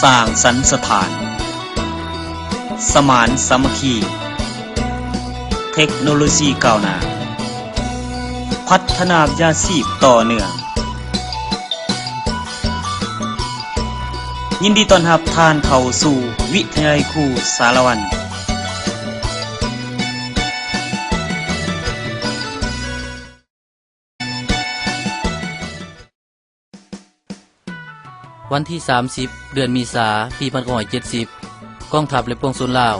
ສ້າງສັນສະຖານ ສະໝານສາມັກຄີ ເທັກໂນໂລຊີກ້າວໜ້າ ພັດທະນາວິຊາຊີບຕໍ່ເນື່ອງ. ຍິນດີຕ້ອນຮັບທ່ານເຂົ້າສູ່ວິທະຍາໄລຄູສາລະວັນ. ວັນທີສາມສິບ ເດືອນເມສາ ປີພັນເກົ້າຮ້ອຍເຈັດສິບ ກອງທັບ ແລະ ປວງຊົນລາວ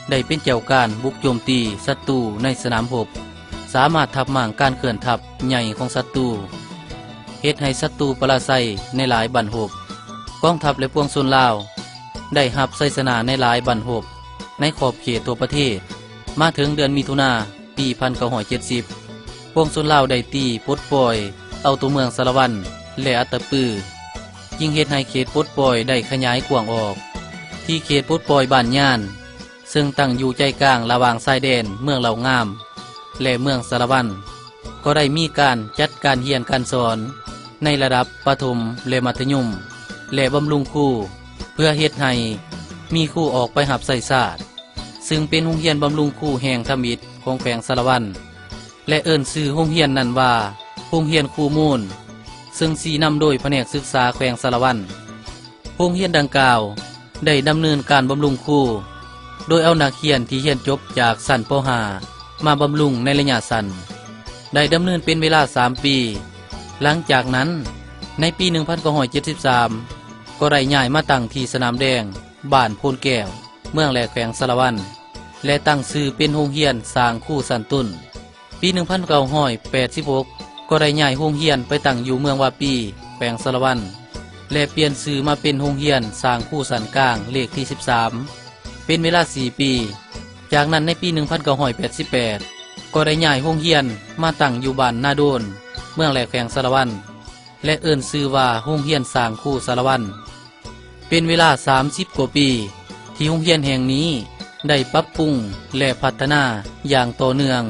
ໄດ້ເປັນເຈົ້າການບຸກໂຈມຕີສັດຕູໃນສະໜາມຮົບ, ສາມາດທັບມ້າງການເຄື່ອນທັບໃຫຍ່ຂອງສັດຕູ, ເຮັດໃຫ້ສັດຕູປະລາໄຊໃນຫຼາຍບັ້ນຮົບ. ກອງທັບ ແລະ ປວງຊົນລາວ ໄດ້ຮັບໄຊຊະນະໃນຫຼາຍບັ້ນຮົບໃນຂອບເຂດທົ່ວປະເທດ. ມາເຖິງເດືອນມິຖຸນາ ປີພັນເກົ້າຮ້ອຍເຈັດສິບ ປວງຊົນລາວໄດ້ຕີປົດປ່ອຍເອົາຕົວເມືອງສາລະວັນ ແລະ ອັດຕະປື, ຈຶ່ງເຮັດໃຫ້ເຂດປົດປ່ອຍໄດ້ຂະຫຍາຍກວ້າງອອກ, ທີ່ເຂດປົດປ່ອຍບ້ານຍານ ເຊິ່ງຕັ້ງຢູ່ໃຈກາງລະຫວ່າງຊາຍແດນເມືອງເລົ່າງາມ ແລະ ເມືອງສາລະວັນ, ກໍໄດ້ມີການຈັດການຮຽນການສອນໃນລະດັບປະຖົມ ແລະ ມັດທະຍົມ ແລະ ບຳລຸງຄູ ເພື່ອເຮັດໃຫ້ມີຄູອອກໄປຮັບໃຊ້ຊາດ. ຊຶ່ງເປັນໂຮງຮຽນບຳລຸງຄູແຫ່ງທຳອິດຂອງແຂວງສາລະວັນ ແລະ ເອີ້ນຊື່ໂຮງຮຽນນັ້ນວ່າ ໂຮງຮຽນຄູມູນ, ເຊິ່ງຊີ້ນຳໂດຍພະແນກສຶກສາແຂວງສາລະວັນ. ໂຮງຮຽນດັ່ງກ່າວໄດ້ດຳເນີນການບຳລຸງຄູ ໂດຍເອົານັກຮຽນທີ່ຮຽນຈົບຈາກຊັ້ນ ປໍຫ້າ ມາບຳລຸງໃນໄລຍະສັ້ນ, ໄດ້ດຳເນີນເປັນເວລາສາມປີ. ຫຼັງຈາກນັ້ນ, ໃນປີໜຶ່ງພັນເກົ້າຮ້ອຍເຈັດສິບສາມ ກໍໄດ້ຍ້າຍມາຕັ້ງທີ່ສະໜາມແດງ ບ້ານໂພນແກ້ວ ເມືອງແລ ແຂວງສາລະວັນ ແລະ ຕັ້ງຊື່ເປັນໂຮງຮຽນສ້າງຄູຊັ້ນຕົ້ນ. ປີໜຶ່ງພັນເກົ້າຮ້ອຍແປດສິບຫົກ ກໍໄດ້ຍ້າຍໂຮງຮຽນໄປຕັ້ງຢູ່ເມືອງວາປີ ແຂວງສາລະວັນ ແລະ ປ່ຽນຊື່ມາເປັນໂຮງຮຽນສ້າງຄູຊັ້ນກາງເລກທີສິບສາມ ເປັນເວລາສີ່ປີ. ຈາກນັ້ນໃນປີໜຶ່ງພັນເກົ້າຮ້ອຍແປດສິບແປດ ກໍໄດ້ຍ້າຍໂຮງຮຽນມາຕັ້ງຢູ່ບ້ານນາໂດນ ເມືອງແລ ແຂວງສາລະວັນ ແລະ ເອີ້ນຊື່ວ່າໂຮງຮຽນສ້າງຄູສາລະວັນ. ເປັນເວລາສາມສິບກວ່າປີ ທີ່ໂຮງຮຽນແຫ່ງນີ້ໄດ້ປັບປຸງ ແລະ ພັດທະນາຢ່າງຕໍ່ເນື່ອງ,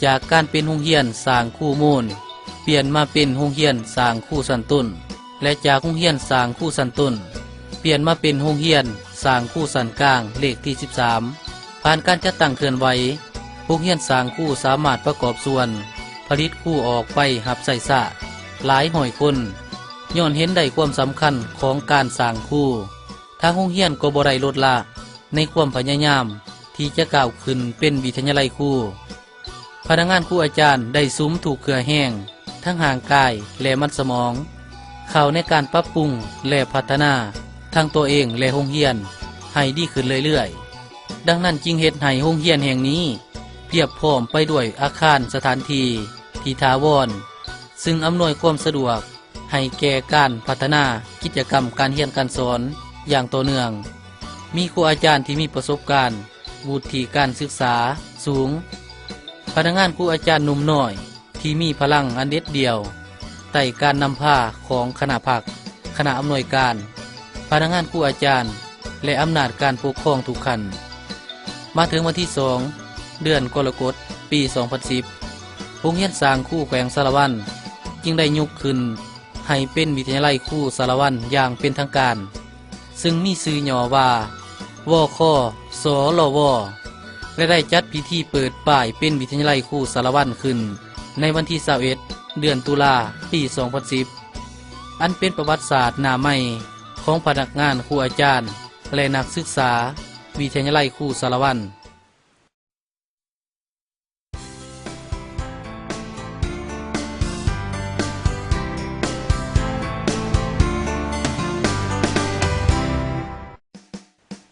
ຈາກການເປັນໂຮງຮຽນສ້າງຄູມູນ ປ່ຽນມາເປັນໂຮງຮຽນສ້າງຄູຊັ້ນຕົ້ນ ແລະ ຈາກໂຮງຮຽນສ້າງຄູຊັ້ນຕົ້ນ ປ່ຽນມາເປັນໂຮງຮຽນສ້າງຄູຊັ້ນກາງເລກທີສິບສາມ. ຜ່ານການຈັດຕັ້ງເຄື່ອນໄຫວ, ໂຮງຮຽນສ້າງຄູສາມາດປະກອບສ່ວນຜະລິດຄູອອກໄປຮັບໃຊ້ຊາດຫຼາຍຮ້ອຍຄົນ, ຍ້ອນເຫັນໄດ້ຄວາມສຳຄັນຂອງການສ້າງຄູ. ທາງໂຮງຮຽນກໍບໍ່ໄດ້ລົດລະໃນຄວາມພະຍາຍາມທີ່ຈະກ້າວຂຶ້ນເປັນວິທະຍາໄລຄູ. ພະນັກງານຄູອາຈານໄດ້ສຸມທຸກເຫື່ອແຮງ ທັງຮ່າງກາຍ ແລະ ມັນສະໝອງ ເຂົ້າໃນການປັບປຸງ ແລະ ພັດທະນາທັງຕົວເອງ ແລະ ໂຮງຮຽນໃຫ້ດີຂຶ້ນເລື້ອຍໆ. ດັ່ງນັ້ນຈຶ່ງເຮັດໃຫ້ໂຮງຮຽນແຫ່ງນີ້ພຽບພ້ອມໄປດ້ວຍອາຄານສະຖານທີ່ທີ່ຖາວອນ, ຊຶ່ງອຳນວຍຄວາມສະດວກ ໃຫ້ແກ່ການພັດທະນາກິດຈະກຳການຮຽນການສອນຢ່າງຕໍ່ເນື່ອງ. ມີຄູອາຈານທີ່ມີປະສົບການ ວຸດທິການສຶກສາສູງ, ພະນັກງານຄູອາຈານໜຸ່ມນ້ອຍທີ່ມີພະລັງອັນເດັດດ່ຽວ ໃຕ້ການນຳພາຂອງຄະນະພັກ, ຄະນະອຳນວຍການ, ພະນັກງານຄູອາຈານ ແລະ ອຳນາດການປົກຄອງທຸກຂັ້ນ. ມາເຖິງວັນທີສອງ ເດືອນກໍລະກົດ ປີສອງພັນສິບ ໂຮງຮຽນສ້າງຄູແຂວງສາລະວັນຈຶ່ງໄດ້ຍົກຂຶ້ນໃຫ້ເປັນວິທະຍາໄລຄູສາລະວັນຢ່າງເປັນທາງການ, ຊຶ່ງມີຊື່ຫຍໍ້ວ່າ ວຄ ສລວ ແລະ ໄດ້ຈັດພິທີເປີດປ້າຍເປັນວິທະຍາໄລຄູສາລະວັນຂຶ້ນໃນວັນທີຊາວເອັດ ເດືອນຕຸລາ ປີສອງພັນສິບ ອັນເປັນປະຫວັດສາດໜ້າໃໝ່ຂອງພະນັກງານຄູອາຈານ ແລະ ນັກສຶກສາວິທະຍາໄລຄູສາລະວັນ.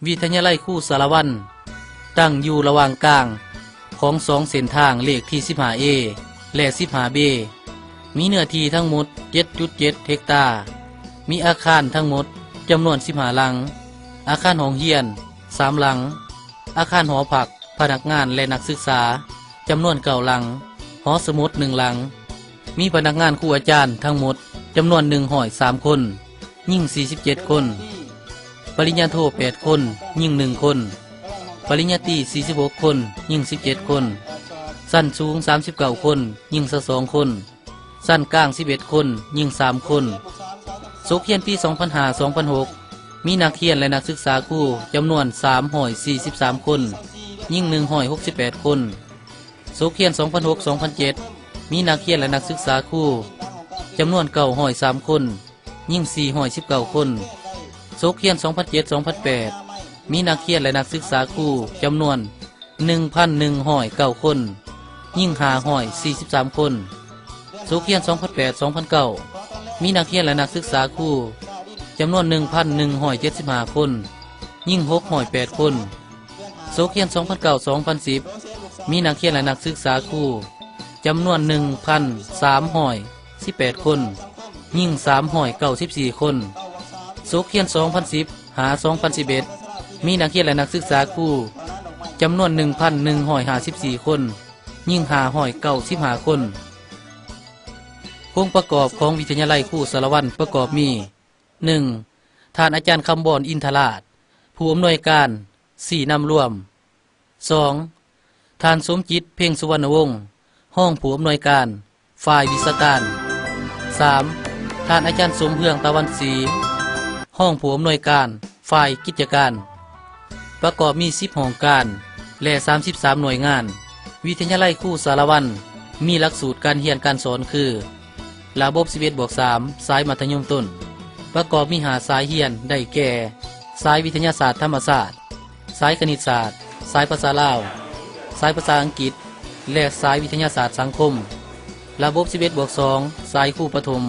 ວິທະຍາໄລຄູສາລະວັນ ຕັ້ງຢູ່ລະຫວ່າງກາງຂອງສອງເສັ້ນທາງເລກທີສິບຫ້າເອ ແລະ ສິບຫ້າເບ, ມີເນື້ອທີ່ທັງໝົດເຈັດຈຸດເຈັດເຮັກຕາ, ມີອາຄານທັງໝົດຈຳນວນສິບຫ້າຫຼັງ, ອາຄານຫ້ອງຮຽນສາມຫຼັງ, ອາຄານຫໍພັກພະນັກງານ ແລະ ນັກສຶກສາຈຳນວນເກົ້າຫຼັງ, ຫໍສະໝຸດໜຶ່ງຫຼັງ, ມີພະນັກງານຄູອາຈານທັງໝົດຈຳນວນໜຶ່ງຮ້ອຍສາມຄົນ, ຍິງສີ່ສິບເຈັດຄົນ, ປະລິນຍາໂທແປດຄົນ, ຍິງໜຶ່ງຄົນ, ປະລິນຍາຕີສີ່ສິບຫົກຄົນ, ຍິງສິບເຈັດຄົນ, ຊັ້ນສູງສາມສິບເກົ້າຄົນ, ຍິງຊາວສອງຄົນ, ຊັ້ນກາງສິບເອັດຄົນ, ຍິງສາມຄົນ. ສົກຮຽນປີສອງພັນຫ້າ ສອງພັນຫົກ ມີນັກຮຽນ ແລະ ນັກສຶກສາຄູຈຳນວນສາມຮ້ອຍສີ່ສິບສາມຄົນ, ຍິງໜຶ່ງຮ້ອຍຫົກສິບແປດຄົນ. ສົກຮຽນສອງພັນຫົກ ສອງພັນເຈັດ ມີນັກຮຽນ ແລະ ນັກສຶກສາຄູຈຳນວນເກົ້າຮ້ອຍສາມຄົນ, ຍິງສີ່ຮ້ອຍສິບເກົ້າຄົນ. ສົກຮຽນສອງພັນເຈັດ ສອງພັນແປດ ມີນັກຮຽນ ແລະ ນັກສຶກສາຄູຈຳນວນ ໜຶ່ງພັນໜຶ່ງຮ້ອຍເກົ້າຄົນ, ຍິງຫ້າຮ້ອຍສີ່ສິບສາມຄົນ. ສົກຮຽນສອງພັນແປດ ສອງພັນເກົ້າ ມີນັກຮຽນ ແລະ ນັກສຶກສາຄູຈຳນວນ ໜຶ່ງພັນໜຶ່ງຮ້ອຍເຈັດສິບຫ້າຄົນ, ຍິງຫົກຮ້ອຍແປດຄົນ. ສົກຮຽນສອງພັນເກົ້າ ສອງພັນສິບ ມີນັກຮຽນ ແລະ ນັກສຶກສາຄູຈຳນວນ ໜຶ່ງພັນສາມຮ້ອຍສິບແປດຄົນ, ຍິງສາມຮ້ອຍເກົ້າສິບສີ່ຄົນ. ສົກຮຽນສອງພັນສິບ ຫາ ສອງພັນສິບເອັດ ມີນັກຮຽນ ແລະ ນັກສຶກສາຄູຈຳນວນ ໜຶ່ງພັນໜຶ່ງຮ້ອຍຫ້າສິບສີ່ຄົນ, ຍິງຫ້າຮ້ອຍເກົ້າສິບຫ້າຄົນ. ໂຄງປະກອບຂອງວິທະຍາໄລຄູສາລະວັນປະກອບມີ ໜຶ່ງ ທ່ານອາຈານ ຄຳບອນ ອິນທະລາດ ຜູ້ອຳນວຍການຊີ້ນຳລວມ. ສອງ ທ່ານ ສົມຈິດ ເພັງສຸວັນນະວົງ ຮອງຜູ້ອຳນວຍການ ຝ່າຍວິຊາການ. ສາມ ທ່ານອາຈານ ສົມເຮືອງ ຕາວັນສີ ຮອງຜູ້ອຳນວຍການ ຝ່າຍກິດຈະການ. ປະກອບມີ ສິບຫ້ອງການ ແລະ ສາມສິບສາມໜ່ວຍງານ. ວິທະຍາໄລຄູສາລະວັນ ມີຫຼັກສູດການຮຽນການສອນຄື ລະບົບ ສິບເອັດ ບວກ ສາມ ສາຍມັດທະຍົມຕົ້ນ ປະກອບມີ ຫ້າ ສາຍຮຽນ ໄດ້ແກ່ ສາຍວິທະຍາສາດທຳມະຊາດ, ສາຍຄະນິດສາດ, ສາຍພາສາລາວ, ສາຍພາສາອັງກິດ ແລະ ສາຍວິທະຍາສາດສັງຄົມ. ລະບົບ ສິບເອັດ ບວກ ສອງ ສາຍຄູປະຖົມ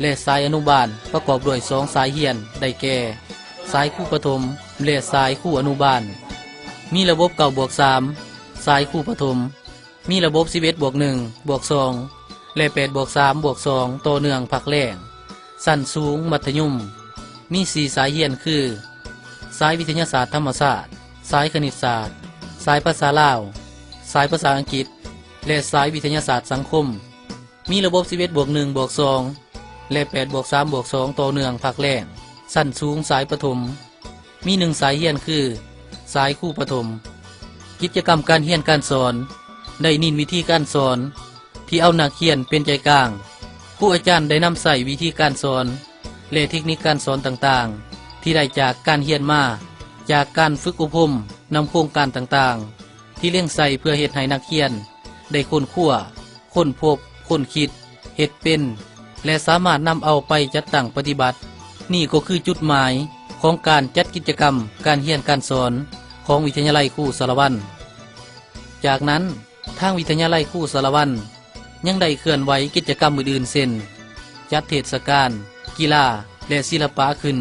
ແລະ ສາຍອະນຸບານ ປະກອບດ້ວຍ ສອງ ສາຍຮຽນ ໄດ້ແກ່ ສາຍຄູປະຖົມ ແລະ ສາຍຄູອະນຸບານ. ມີລະບົບ ເກົ້າ ບວກ ສາມ ສາຍຄູປະຖົມ, ມີລະບົບ ສິບເອັດ ບວກ ໜຶ່ງ ບວກ ສອງ ແລະ ແປດ ບວກ ສາມ ບວກ ສອງ ຕໍ່ເນື່ອງພາກແລງ. ຊັ້ນສູງມັດທະຍົມ ມີ ສີ່ ສາຍຮຽນຄື ສາຍວິທະຍາສາດທຳມະຊາດ, ສາຍຄະນິດສາດ, ສາຍພາສາລາວ, ສາຍພາສາອັງກິດ ແລະ ສາຍວິທະຍາສາດສັງຄົມ. ມີລະບົບ ສິບເອັດ ບວກ ໜຶ່ງ ບວກ ສອງ ແລະ ແປດ ບວກ ສາມ ບວກ ສອງ ຕໍ່ເນື່ອງພາກແລງ. ຊັ້ນສູງສາຍປະຖົມ ມີ ໜຶ່ງ ສາຍຮຽນຄື ສາຍຄູປະຖົມ. ກິດຈະກຳການຮຽນການສອນ ໄດ້ເນັ້ນວິທີການສອນທີ່ເອົານັກຮຽນເປັນໃຈກາງ. ຄູອາຈານໄດ້ນຳໃຊ້ວິທີການສອນ ແລະ ເທັກນິກການສອນຕ່າງໆ ທີ່ໄດ້ຈາກການຮຽນມາ ຈາກການຝຶກອົບຮົມນຳໂຄງການຕ່າງໆ ທີ່ເລັງໃສ່ເພື່ອເຮັດໃຫ້ນັກຮຽນໄດ້ຄົ້ນຄວ້າ, ຄົ້ນພົບ, ຄົ້ນຄິດ, ເຮັດເປັນ ແລະ ສາມາດນຳເອົາໄປຈັດຕັ້ງປະຕິບັດ. ນີ້ກໍຄືຈຸດໝາຍຂອງການຈັດກິດຈະກຳການຮຽນການສອນຂອງວິທະຍາໄລຄູສາລະວັນ. ຈາກນັ້ນ, ທາງວິທະຍາໄລຄູສາລະວັນຍັງໄດ້ເຄື່ອນໄຫວກິດຈະກຳອື່ນໆ ເຊັ່ນ ຈັດເທດສະການກິລາ ແລະ ສິລະປະຂຶ້ນ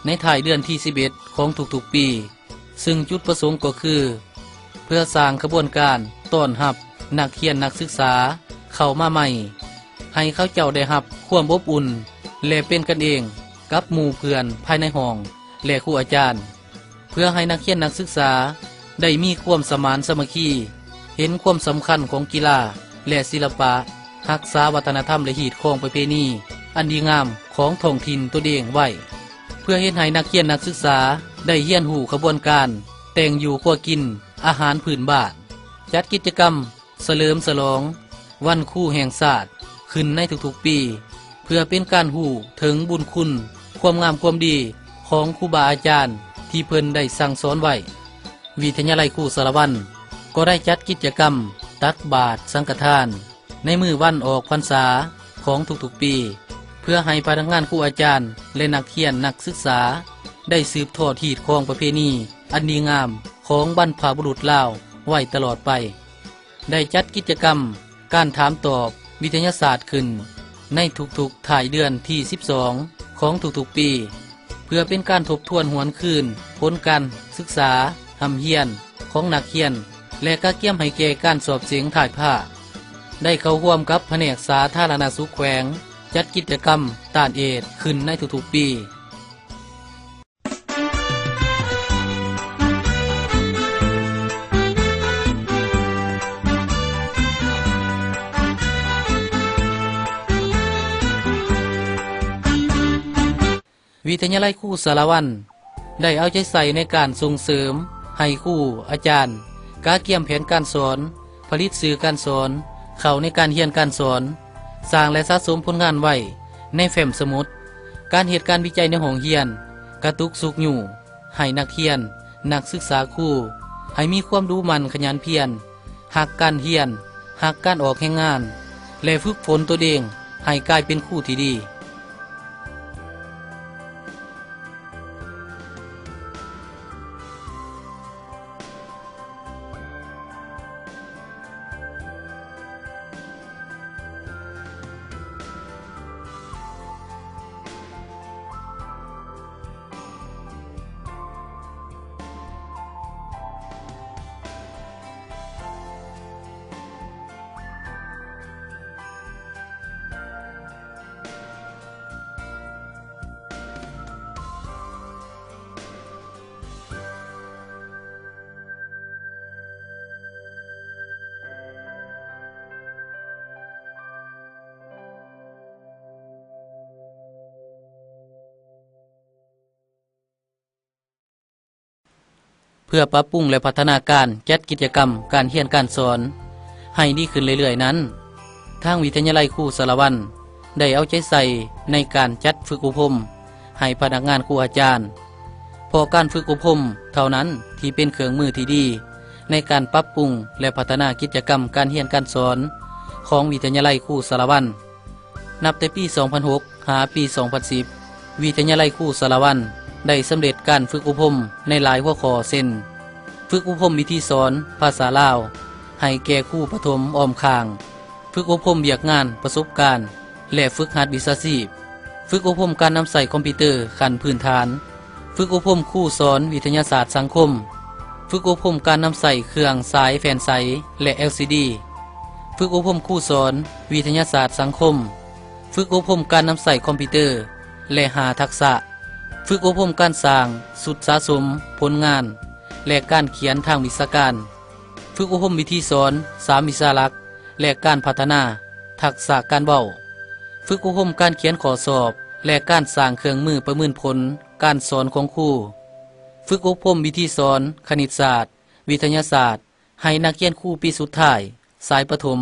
ໃນທ້າຍເດືອນທີສິບເອັດຂອງທຸກໆປີ. ຊຶ່ງຈຸດປະສົງກໍຄື ເພື່ອສ້າງຂະບວນການຕ້ອນຮັບນັກຮຽນນັກສຶກສາເຂົ້າມາໃໝ່, ໃຫ້ເຂົາເຈົ້າໄດ້ຮັບຄວາມອົບອຸ່ນ ແລະ ເປັນກັນເອງກັບໝູ່ເພື່ອນພາຍໃນຫ້ອງ ແລະ ຄູອາຈານ, ເພື່ອໃຫ້ນັກຮຽນນັກສຶກສາໄດ້ມີຄວາມສະໝານສາມັກຄີ, ເຫັນຄວາມສຳຄັນຂອງກິລາ ແລະ ສິລະປະ, ຮັກສາວັດທະນະທຳ ແລະ ຮີດຄອງປະເພນີອັນດີງາມຂອງທ້ອງຖິ່ນຕົນເອງໄວ້. ເພື່ອເຮັດໃຫ້ນັກຮຽນນັກສຶກສາໄດ້ຮຽນຮູ້ຂະບວນການແຕ່ງຢູ່ຄົວກິນອາຫານພື້ນບ້ານ, ຈັດກິດຈະກຳສະເຫຼີມສະຫຼອງວັນຄູແຫ່ງຊາດຂຶ້ນໃນທຸກໆປີ ເພື່ອເປັນການຮູ້ເຖິງບຸນຄຸນ, ຄວາມງາມຄວາມດີຂອງຄູບາອາຈານທີ່ເພິ່ນໄດ້ສັ່ງສອນໄວ້. ວິທະຍາໄລຄູສາລະວັນກໍໄດ້ຈັດກິດຈະກຳຕັກບາດສັງຄະທານ ໃນມື້ວັນອອກພັນສາຂອງທຸກໆປີ ເພື່ອໃຫ້ພະນັກງານຄູອາຈານ ແລະ ນັກຮຽນນັກສຶກສາ ໄດ້ສືບທອດຮີດຄອງປະເພນີອັນດີງາມຂອງບັນພະບຸລຸດລາວໄວ້ຕະຫຼອດໄປ. ໄດ້ຈັດກິດຈະກຳການຖາມຕອບວິທະຍາສາດຂຶ້ນໃນທຸກໆທ້າຍເດືອນທີສິບສອງຂອງທຸກໆປີ ເພື່ອເປັນການທົບທວນຫວນຄືນຜົນການສຶກສາຮ່ຳຮຽນຂອງນັກຮຽນ ແລະ ກະກຽມໃຫ້ແກ່ການສອບເສັງທ້າຍພາກ. ໄດ້ເຂົ້າຮ່ວມກັບພະແນກສາທາລະນະສຸກແຂວງ ຈັດກິດຈະກຳຕ້ານເອດສ໌ຂຶ້ນໃນທຸກໆປີ. ວິທະຍາໄລຄູສາລະວັນ ໄດ້ເອົາໃຈໃສ່ໃນການສົ່ງເສີມໃຫ້ຄູອາຈານກະກຽມແຜນການສອນ, ຜະລິດສື່ການສອນເຂົ້າໃນການຮຽນການສອນ, ສ້າງ ແລະ ສະສົມຜົນງານໄວ້ໃນແຟ້ມສະໝຸດ, ການເຮັດການວິໄຈໃນຫ້ອງຮຽນ, ກະຕຸກຊຸກຍູ້ໃຫ້ນັກຮຽນ, ນັກສຶກສາຄູ ໃຫ້ມີຄວາມດຸໝັ່ນຂະຫຍັນພຽນ, ຮັກການຮຽນ, ຮັກການອອກແຮງງານ ແລະ ຝຶກຝົນຕົນເອງໃຫ້ກາຍເປັນຄູທີ່ດີ. ເພື່ອປັບປຸງ ແລະ ພັດທະນາການຈັດກິດຈະກຳການຮຽນການສອນໃຫ້ດີຂຶ້ນເລື້ອຍໆນັ້ນ, ທາງວິທະຍາໄລຄູສາລະວັນ ໄດ້ເອົາໃຈໃສ່ໃນການຈັດຝຶກອົບຮົມໃຫ້ພະນັກງານຄູອາຈານ, ເພາະການຝຶກອົບຮົມເທົ່ານັ້ນທີ່ເປັນເຄື່ອງມືທີ່ດີໃນການປັບປຸງ ແລະ ພັດທະນາກິດຈະກຳການຮຽນການສອນຂອງວິທະຍາໄລຄູສາລະວັນ. ນັບແຕ່ປີສອງພັນຫົກ ຫາປີສອງພັນສິບ ວິທະຍາໄລຄູສາລະວັນ ໄດ້ສຳເລັດການຝຶກອົບຮົມໃນຫຼາຍຫົວຂໍ້ ເຊັ່ນ: ຝຶກອົບຮົມວິທີສອນພາສາລາວໃຫ້ແກ່ຄູປະຖົມອ້ອມຂ້າງ, ຝຶກອົບຮົມວຽກງານປະສົບການ ແລະ ຝຶກຫັດວິຊາຊີບ, ຝຶກອົບຮົມການນຳໃຊ້ຄອມພິວເຕີຂັ້ນພື້ນຖານ, ຝຶກອົບຮົມຄູສອນວິທະຍາສາດສັງຄົມ, ຝຶກອົບຮົມການນຳໃຊ້ເຄື່ອງສາຍແຜ່ນໃສ ແລະ ແອລຊີດີ, ຝຶກອົບຮົມຄູສອນວິທະຍາສາດສັງຄົມ, ຝຶກອົບຮົມການນຳໃຊ້ຄອມພິວເຕີ ແລະ ຫ້າທັກສະ, ຝຶກອົບຮົມການສ້າງຊຸດສະສົມຜົນງານ ແລະ ການຂຽນທາງວິຊາການ, ຝຶກອົບຮົມວິທີສອນສາມວິຊາຫຼັກ ແລະ ການພັດທະນາທັກສະການເວົ້າ, ຝຶກອົບຮົມການຂຽນຂໍ້ສອບ ແລະ ການສ້າງເຄື່ອງມືປະເມີນຜົນການສອນຂອງຄູ, ຝຶກອົບຮົມວິທີສອນຄະນິດສາດ, ວິທະຍາສາດ ໃຫ້ນັກຮຽນຄູປີສຸດທ້າຍ ສາຍປະຖົມ,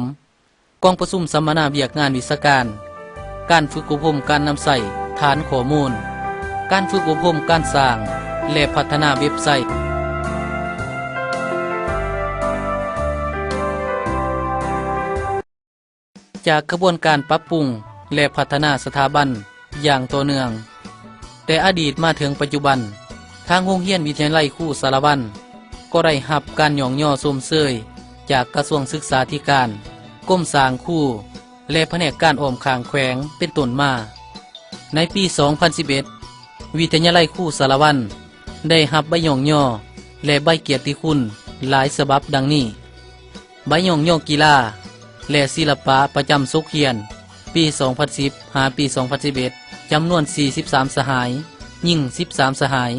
ກອງປະຊຸມສຳມະນາວຽກງານວິຊາການ, ການຝຶກອົບຮົມການນຳໃຊ້ຖານຂໍ້ມູນ, ການຝຶກອົບຮົມການສ້າງ ແລະ ພັດທະນາເວັບໄຊ. ຈາກຂະບວນການປັບປຸງ ແລະ ພັດທະນາສະຖາບັນຢ່າງຕໍ່ເນື່ອງ ແຕ່ອະດີດມາເຖິງປັດຈຸບັນ, ທາງໂຮງຮຽນວິທະຍາໄລຄູສາລະວັນ ກໍໄດ້ຮັບການຍ້ອງຍໍຊົມເຊີຍຈາກກະຊວງສຶກສາທິການ, ກົມສ້າງຄູ ແລະ ພະແນກການອ້ອມຂ້າງແຂວງເປັນຕົ້ນມາ. ໃນປີສອງພັນສິບເອັດ ວິທະຍາໄລຄູສາລະວັນ ໄດ້ຮັບໃບຍ້ອງຍໍ ແລະ ໃບກຽດຕິຄຸນຫຼາຍສະບັບດັ່ງນີ້: ໃບຍ້ອງຍໍກິລາ ແລະ ສິລະປະປະຈຳສົກຮຽນ ປີສອງພັນສິບ ຫາປີສອງພັນສິບເອັດ ຈຳນວນສີ່ສິບສາມສະຫາຍ, ຍິງສິບສາມສະຫາຍ.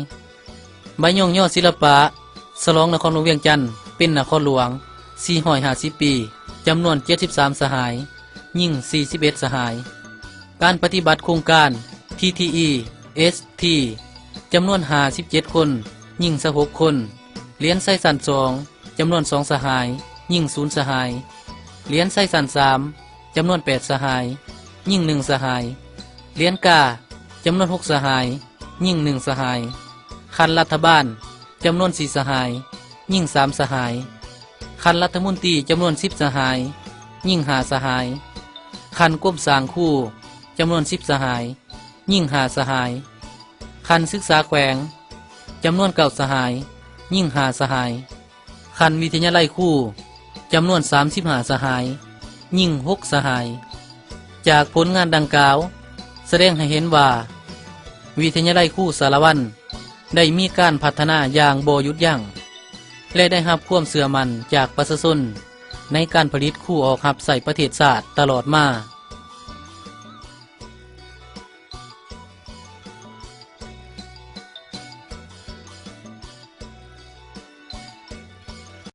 ໃບຍ້ອງຍໍສິລະປະສະຫຼອງນະຄອນຫຼວງວຽງຈັນເປັນນະຄອນຫຼວງສີ່ຮ້ອຍຫ້າສິບປີ, ຈຳນວນເຈັດສິບສາມສະຫາຍ, ຍິງສີ່ສິບເອັດສະຫາຍ. ການປະຕິບັດໂຄງການ ທີທີອີ ເອສທີ ຈຳນວນຫ້າສິບເຈັດຄົນ, ຍິງຊາວຫົກຄົນ. ຫຼຽນໄຊຊັ້ນສອງ ຈຳນວນສອງສະຫາຍ, ຍິງສູນສະຫາຍ. ຫຼຽນໄຊຊັ້ນສາມ ຈຳນວນແປດສະຫາຍ, ຍິງໜຶ່ງສະຫາຍ. ຫຼຽນກາ ຈຳນວນຫົກສະຫາຍ, ຍິງໜຶ່ງສະຫາຍ. ຂັ້ນລັດຖະບານ ຈຳນວນສີ່ສະຫາຍ, ຍິງສາມສະຫາຍ. ຂັ້ນລັດຖະມົນຕີ ຈຳນວນສິບສະຫາຍ, ຍິງຫ້າສະຫາຍ. ຂັ້ນກົມສ້າງຄູ ຈຳນວນສິບສະຫາຍ, ຍິງຫ້າສະຫາຍ. ຂັ້ນສຶກສາແຂວງ ຈຳນວນເກົ້າສະຫາຍ, ຍິງຫ້າສະຫາຍ. ຂັ້ນວິທະຍາໄລຄູ ຈຳນວນສາມສິບຫ້າສະຫາຍ, ຍິງຫົກສະຫາຍ. ຈາກຜົນງານດັ່ງກ່າວ ສະແດງໃຫ້ເຫັນວ່າ ວິທະຍາໄລຄູສາລະວັນ ໄດ້ມີການພັດທະນາຢ່າງບໍ່ຢຸດຢັ້ງ ແລະ ໄດ້ຮັບຄວາມເຊື່ອໝັ້ນຈາກປະຊາຊົນ ໃນການຜະລິດຄູອອກຮັບໃຊ້ປະເທດຊາດຕະຫຼອດມາ.